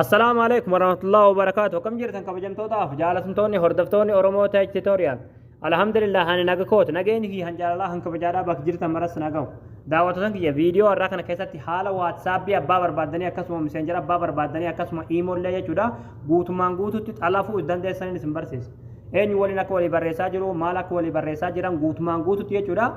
Assalaamu alaikum warahmatullahi wabarakatuh. Akkam jirtan kabajamtootaaf jaalatamtoonni hordoftoonni Oromoo Tech Tutorial? Alhamdulillah, ani naga kooti. Nageenyi fi han jaalalaa han kabajaadhaa bakka jirtan maras nagahu. Daawwattoota kiyya, viidiyoo har'aa kana keessatti haala WhatsAppii abbaa barbaaddanii, akkasuma Messenger abbaa barbaaddanii, akkasuma Imollee jechuudha, guutummaan guututti xalafuu dandeessaniin isin barsiisa. Eenyu waliin akka walii barreessaa jiru, maal akka walii barreessaa jiran guutummaan guututti jechuudha.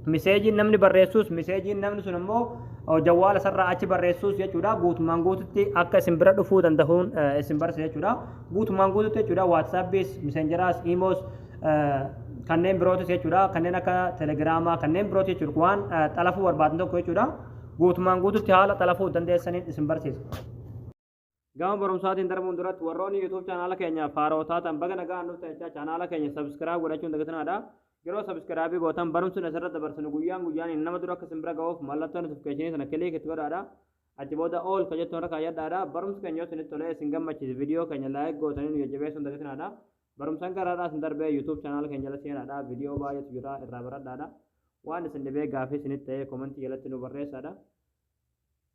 Miseejiin namni barreessus, miseejiin namni sun immoo jawwaala sarraa achi barreessus jechuudha, guutummaan guututti akka isin bira dhufuu danda'uun isin barsiisa jechuudha. Guutummaan guututti jechuudha, WhatsAppis, Messengeraas, Imos, kanneen birootis jechuudha, kanneen akka Telegraamaa, kanneen birooti jechuudha, waan xalafuu barbaadan tokko jechuudha, guutummaan guututti haala xalafuu dandeessaniin isin barsiisa. Gama barumsaatiin darbuun duratti, warroonni YouTube chaanaala keenyaaf haaroo taatan baga nagaan nuuf jechaa, chaanaala keenya subscribe godhachuun dagatinaadha. Yeroo subscribe gootan barumsi asirratti dabarsinu guyyaan guyyaan nama dura akka isin bira ga'uuf mallattoo notification sana click itti godhaadha. Achi booda all ka jettu irra kaayyadhaadha. Barumsi keenya yoo isinitti tolee isin gammachiise, viidiyoo keenya like gootanii nu jajjabeessuun dagatinaadha. Barumsaan garaadhaa isin darbee YouTube chaanaala keenya jala seenaadha. Viidiyoo baay'eetu jira, irraa baradhaadha. Waan isin dhibee gaafii isinitti ta'ee commentii jalatti nu barreessaadha.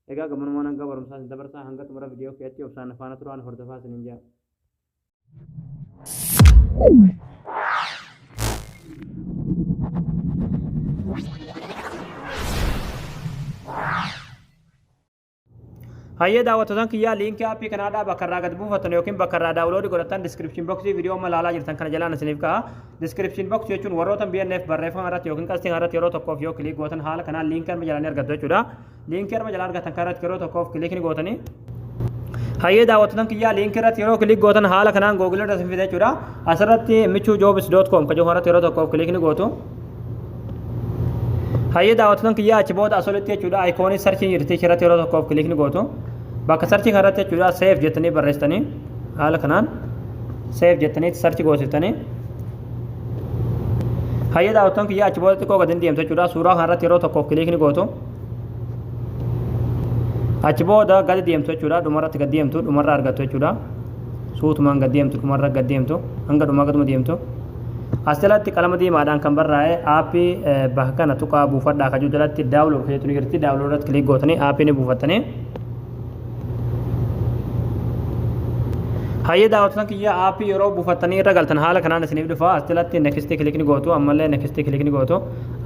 Egaa gabanumaan hanga barumsaa isin dabarsaa, hanga xumura viidiyoo keetti obsaan faana turaan hordofaa isiniin jedha. Hayyee daawwattootaan kiyyaa, liinkii aappii kanaadhaa bakka irraa gad buufatan yookiin bakka irraa download godhatan description boxii viidiyoo amma ilaalaa jirtan kana jalaan isiniif ka'a. Description box jechuun warroota BNF barreeffama irratti yookiin qastii irratti yeroo tokkoof yoo click gootan, haala kanaan liinkii arma jalaan argattu jechuudha. Liinkii arma jalaan argatan kana irratti yeroo tokkoof click ni gootanii. Hayyee daawwattootaan kiyyaa, liinkii irratti yeroo click gootan haala kanaan Google irra isin fida jechuudha. Asirratti michuujobs.com kan jedhu irratti yeroo tokkoof click ni gootu. Hayyee daawwattoota kiyyaa, achi booda asolitti jechuudha iconii searchii jirti, irratti yeroo tokkoof click ni gootu. Bakka searchii kanarratti jechuudha safe jettanii barreessitanii, haala kanaan safe jettanii search goosiftanii. Hayyee daawwattoota kiyyaa, achi booda xiqqoo gadi deemtu jechuudha. Suuraa kanarratti yeroo tokkoof click ni gootu. Achi booda gadi deemtu jechuudha. Dhumarratti gadi deemtu, dhumarra argattu jechuudha. Suutumaan gadi deemtu, dhumarra gadi deemtu, hanga dhumaa gaduma deemtu. As jalatti qalama diimaadhaan kan barraa'e aappii bakka kana tuqaa buufadhaa kajuu jalatti download kan jettu ni jirti. Download irratti click gootanii aappii ni buufattanii. Hayyee daawwattoota kiyya, aappii yeroo buufattanii irra galtan haala kanaan isiniif dhufa. As jalatti next click ni gootu, ammallee next click ni gootu,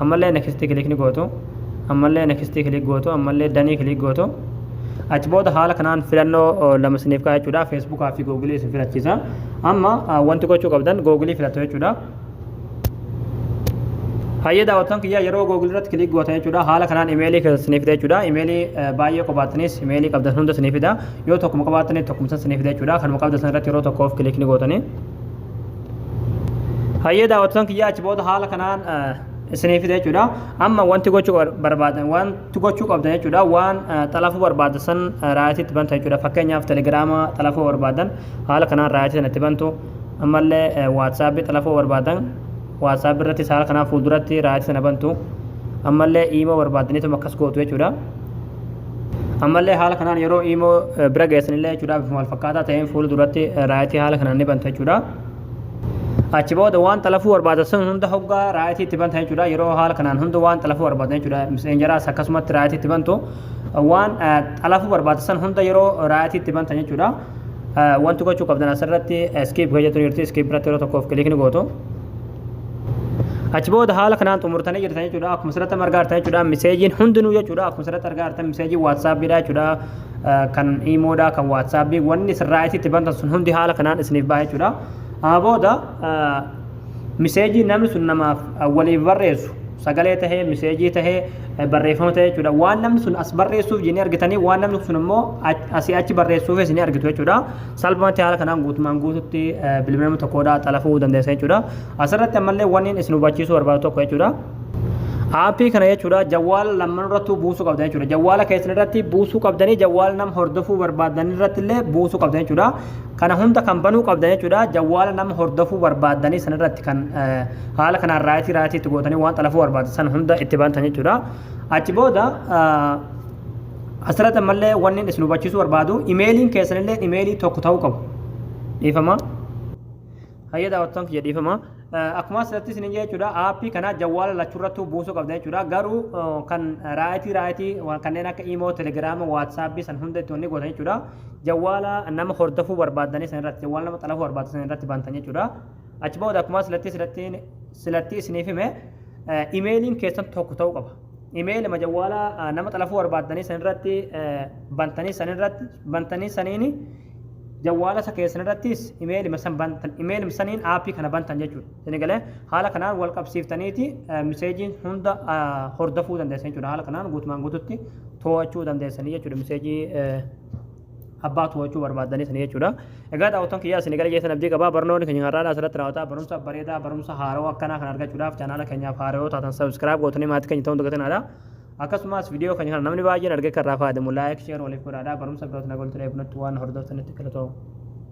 ammallee next click ni gootu, ammallee next click gootu, ammallee done click gootu. Achi booda haala kanaan filannoo lama isiniif ka'a jechuudha. Feesbuukaa fi Googilii isin filachiisa. Amma wanti gochuu qabdan Googilii filattu jechuudha. Hayyee daawwattoon kiyyaa, yeroo Googilii irratti click gootan jechuudha, haala kanaan imeelii keessa isiniif fida jechuudha. Imeelii baay'ee qabaattanis imeelii qabdan hunda isiniif fida. Yoo tokkuma qabaattanii tokkuma san isiniif fida jechuudha. Kanuma qabdan san irratti yeroo tokkoof click ni gootanii. Hayyee daawwattoon kiyyaa, achi booda haala kanaan isinii fida jechuudha. Amma wanti gochuu barbaadan, wanti gochuu qabdan jechuudha, waan xalafuu barbaadan san rightiitti banta jechuudha. Fakkeenyaaf Telegiraama xalafuu barbaadan haala kanaan rightii sanatti bantu. Ammallee WhatsAppii xalafuu barbaadan WhatsAppii irratti haala kanaan fuulduratti rightii sana bantu. Ammallee Imo barbaadaniituma akkas gootu jechuudha. Ammallee haala kanaan yeroo Imo bira geessanillee jechuudha, bifuma wal fakkaataa ta'een fuulduratti rightii haala kanaan ni bantu jechuudha. Achi booda waan xalafuu barbaadan sun hunda hoggaa rightii itti bantan jechuudha. Yeroo haala kanaan hunda waan xalafuu barbaadan jechuudha. Messengeraas akkasumatti rightii itti bantu. Waan xalafuu barbaadan san hunda yeroo rightii itti bantan jechuudha. Wanti gochuu qabdan asirratti skip kan jettu jirti. Skip irratti yeroo tokkoof click ni gootu. Achi booda haala kanaan xumurtanii jirtan jechuudha. Akkuma asirratti argaa jirtan jechuudha. Miseejiin hundinuu jechuudha. Akkuma asirratti argaa jirtan miseejii WhatsAppiidha jechuudha. Kan Imodha, kan WhatsAppii, wanni isin rightii itti bantan sun hundi haala kanaan isiniif ba'a jechuudha. Amma booda miseejii namni sun namaaf waliif barreessu, sagalee tahee, miseejii tahee, barreeffama tahee jechuudha. Waan namni sun as barreessuuf ni argitanii, waan namni sun immoo asii achi barreessuufis ni argitu jechuudha. Salphumatti haala kanaan guutumaan guututti bilbila nama tokkodhaa xalafuu dandeessa jechuudha. Asirratti ammallee wanni isin hubachiisuu barbaadu tokko jechuudha. Aappii kana jechuudha jawwaala lamman irrattuu buusuu qabdan jechuudha. Jawwaala keessan irratti buusuu qabdanii, jawwaala nama hordofuu barbaadan irratti illee buusuu qabdan jechuudha. Kana hunda kan banuu qabdan jechuudha. Jawwaala nama hordofuu barbaadanii san irratti kan haala kanaan rightii rightii itti gootanii waan xalafuu barbaadan san hunda itti bantan jechuudha. Achi booda asirratti ammallee wanni isin hubachiisuu barbaadu, imeeliin keessan illee imeelii tokko ta'uu qabu. Dhiifama. Hayyee daawwattoon kiyya, dhiifama. Akkuma asirratti isin jechuudha, aappii kana jawwaala lachuurrattuu buusuu qabda jechuudha. Garuu kan raayitii kanneen akka Imo, Telegiraama, Waatsaappii san hunda itti wanni gootan jechuudha. Jawwaala nama hordofuu barbaaddanii san irratti, jawwaala nama xalafuu barbaadan san irratti bantan jechuudha. Achi booda akkuma silatti isiniif hime, imeeliin keessan tokko ta'uu qaba. Imeelima jawwaala nama xalafuu barbaaddanii san irratti bantanii san irratti bantanii saniini jawwaala isa keessan irrattis imeelima san bantan, imeelima saniin aappii kana bantan jechuudha. Isin galee haala kanaan wal qabsiiftaniiti miseejiin hunda hordofuu dandeessan jechuudha. Haala kanaan guutumaan guututti to'achuu dandeessanii jechuudha. Miseejii abbaa to'achuu barbaaddanii sanii jechuudha. Egaa daawwattoon kiyyaa, isin gara jeessan abdii qabaa. Barnoonni keenya har'aadhaa asirratti raawwataa. Barumsa bareedaa, barumsa haarawaa akkanaa kan argachuudhaaf chaanaala keenyaaf haarawaa taatan subscribe gootanii maatii keenya ta'uun dagatinadha. Akkasumas viidiyoo keenya kana namni baay'een argee kan irraa fayyadamu like, share waliif godhaadha. Barumsa birootti nagaa walitti deebinutti waan hordoftanitti galatoomaa.